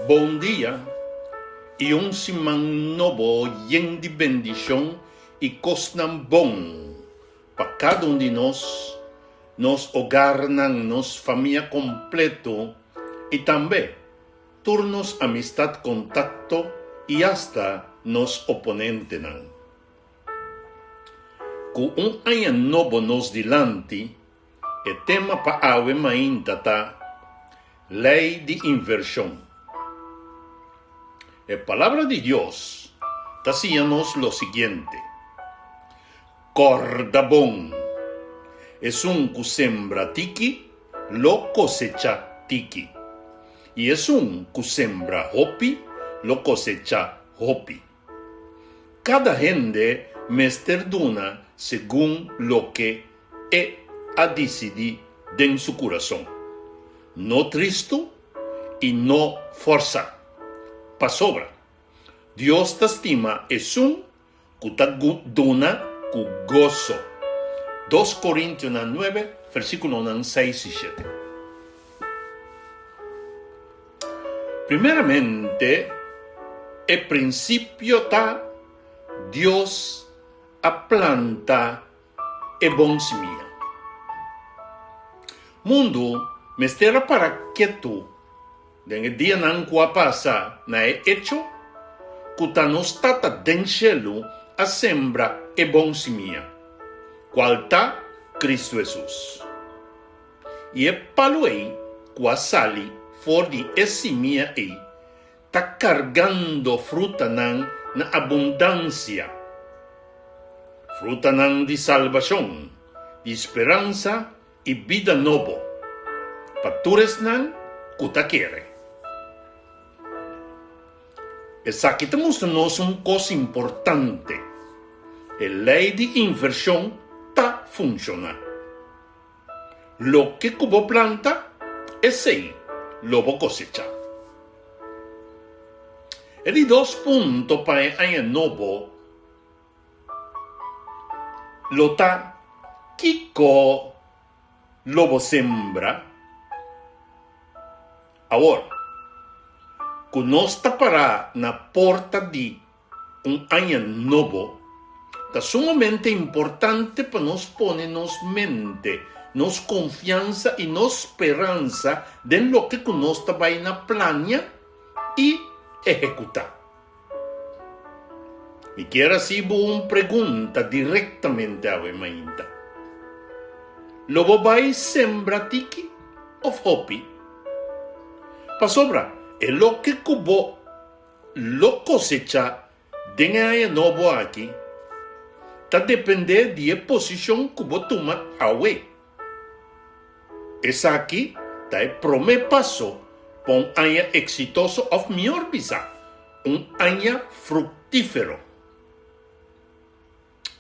Bon dia i un siman nobo yen di bendishon i kosnan bon pa kada un di nos, nos ogarnan, nos famia kompleto i tambe tur nos amistad kontakto i asta nos oponentenan. Ku un aña nobo nos dilanti, E tema pa awe mainta ta Lei di Invershon. E Palabra di Dios ta siña nos lo siguiente, Kòrda bon, esun ku sembra tiki lo kosechá tiki, i esun ku sembra hopi lo kosechá hopi. Kada hende mester duna segun loke e a disidí den su kurason, no tristu i no fòrsá, pasobra Dios ta stima esun ku ta duna ku goso. Dos Korintionan nuebe, versíkulonan seis i shete. Primeramente, e prinsipio ta Dios a planta e bon simia. Mundu mester a para ketu den e dianan ku a pasa na e echo ku ta nos Tata den shelu a sembra e bon simia, kual ta Kristu Hesus. I e palu ei ku a sali for di e simia ei ta kargando frutanan na abundansia, frutanan di salbashon, di speransa i bida nobo pa tur esnan ku ta kere. Esaki ta mustra nos un kos importante, e lei di invershon ta funshoná. Loke ku bo planta, esei lo bo kosechá. E di dos punto pa e aña nobo lo ta kiko lo bo sembra. Awor ku nos ta pará na porta di Un aña nobo, ta sumamente importante pa nos pone nos mente, nos konfiansa i nos speransa den loke ku nos ta bai na plania i ehekutá. Mi kier hasi bo un pregunta direktamente awe mainta. Lo bo bai sembra tiki òf hopi? Pasobra e loke ku bo lo kosechá den e aña nobo aki ta dependé di e posishon ku bo tuma awe. Esaki ta e promé paso pa un aña eksitoso òf mihor bisá, un aña fruktífero.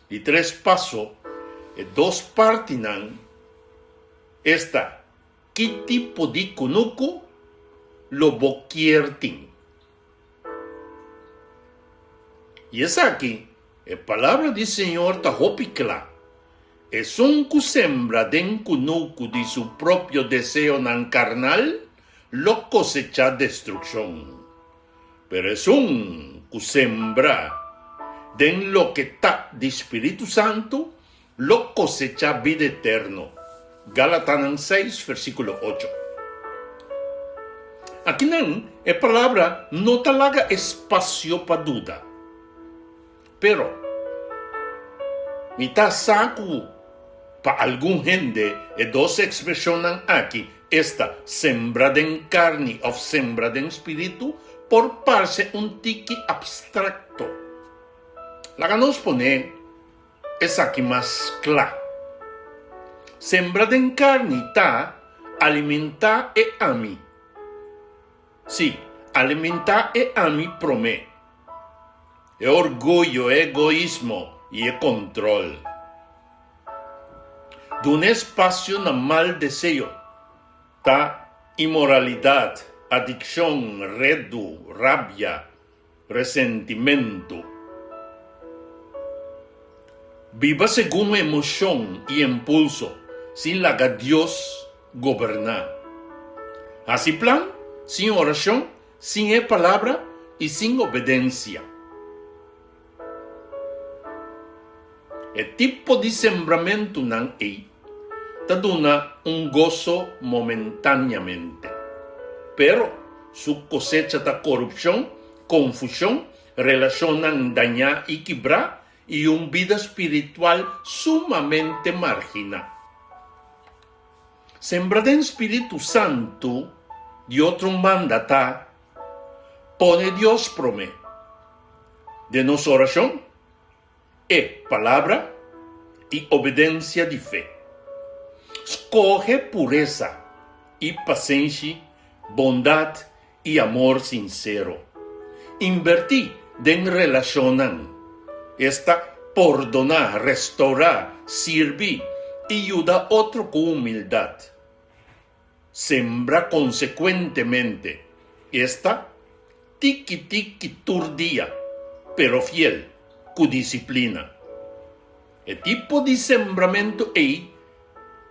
Di tres paso, e dos partinan esta Ki tipo di kunuku lo bo kier tin? I esaki, e palabra di Señor ta hopi kla, Esun ku sembra den kunuku di su propio deseonan karnal lo kosechá destrukshon, pero esun ku sembra den loke ta di Spiritu Santu Lo kosechá bida eterno. Galatanan seis, versíkulo ocho. Akinan e palabra no ta laga espasio pa duda. Pero, mi ta sa ku pa algun hende e dos ekspreshonnan aki, esta sembra den karni òf sembra den spiritu, por parse un tiki apstrakto. Laga nos pone Esaki mas kla. Sembra den karni ta alimentá e ami. Sí, alimentá e ami promé. E orguyo, e egoismo i e kontrol. Duna espasio na mal deseo ta inmoralidat, adikshon, redu, rabia, Resentimentu. Biba segun emoshon i impulso sin laga Dios goberná. Hasi plan sin orashon, sin e palabra i sin obedensia. E tipo di sembramentunan ei ta duna un goso momentáneamente, pero su kosecha ta korupshon, konfushon, relashonnan dañá i kibrá i un bida spiritual sumamente marginá. Sembra den Spiritu Santu di otro un banda ta pone Dios promé den nos orashon, e Palabra i obedensia di fe. Skohe puresa i pasenshi, bondat i amor sinsero. Inbertí den relashonnan, esta pordoná, restourá, sirbi i yuda otro ku humildat. Sembra konsekuentemente, esta tiki tiki tur dia, pero fiel, ku disiplina. E tipo di sembramentu ei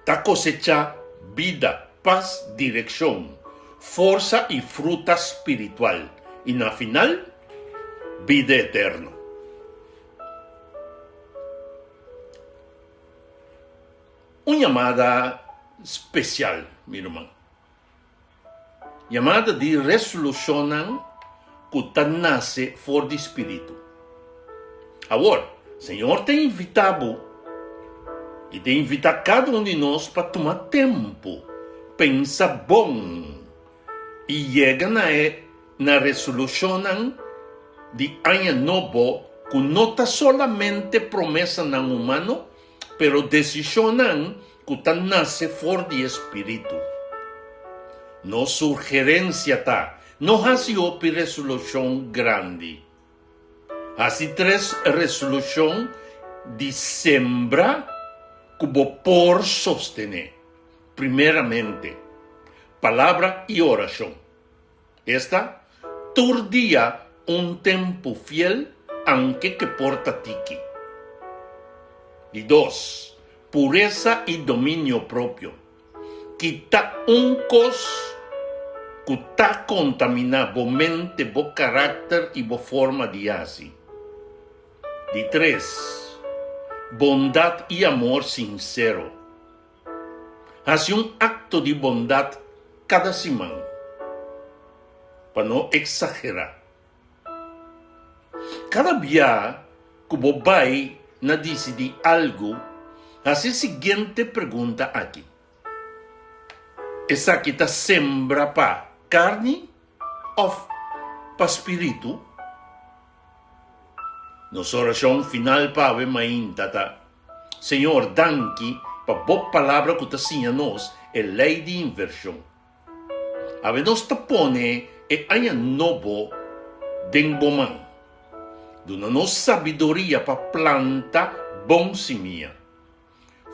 ta kosechá bida, pas, direkshon, forsa i fruta spiritual, i na final, bida eterno. Un yamada spesial, mi ruman. Yamada di resolushonnan ku ta nase for di Spiritu. Awor, Señor ta invitá bo i ta invitá kada un di nos pa tuma tempu, pensa bon i yega na e na resolushonnan di Aña Nobo ku no ta solamente promesanan humano, pero desishonnan ku ta nase for di e Spiritu. Nos surgerensia ta, no hasi hopi resolushon grandi. Hasi tres resolushon di sembra ku bo por sostené. Primeramente, palabra i orashon. Esta, tur dia un tempu fiel anke ke por ta tiki. Di dos, puresa i dominio propio. Kita un kos ku ta kontaminá bo mente, bo karakter i bo forma di hasi. Di tres, bondat i amor sinsero. Hasi un akto di bondat kada siman, pa no eksagerá. Kada bia ku bo bai na disidí algu, hasi e siguiente pregunta aki, Esaki ta sembra pa karni òf pa spiritu? Nos orashon final pa awe mainta ta, Señor, danki pa bo palabra ku ta siña nos e lei di invershon. Awe nos ta pone e aña nobo den bo man. Duna nos sabiduria pa planta bon simia,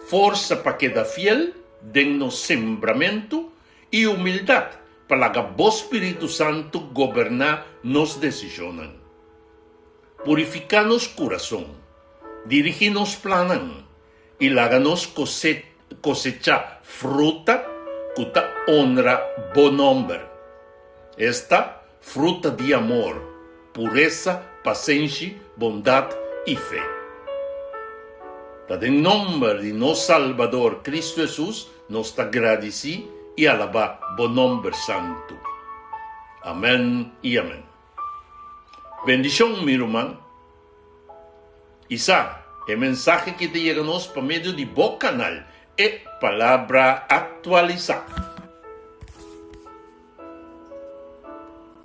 forsa pa keda fiel den nos sembramentu i humildat pa laga bo spiritu santu goberná nos desishonnan. Purifiká nos kurason, dirigí nos plannan i laga nos kosechá fruta ku ta onra bo nòmber. Esta, fruta di amor, puresa, pasenshi, bondat i fe. Ta den nòmber di nos Salbador Kristu Hesus nos ta gradisí i alabá bo nòmber santu. Amèn i amèn. Bendishon mi ruman. I sa, e mensahe ki ta yega nos pa medio di bo kanal, E Palabra Aktualisá.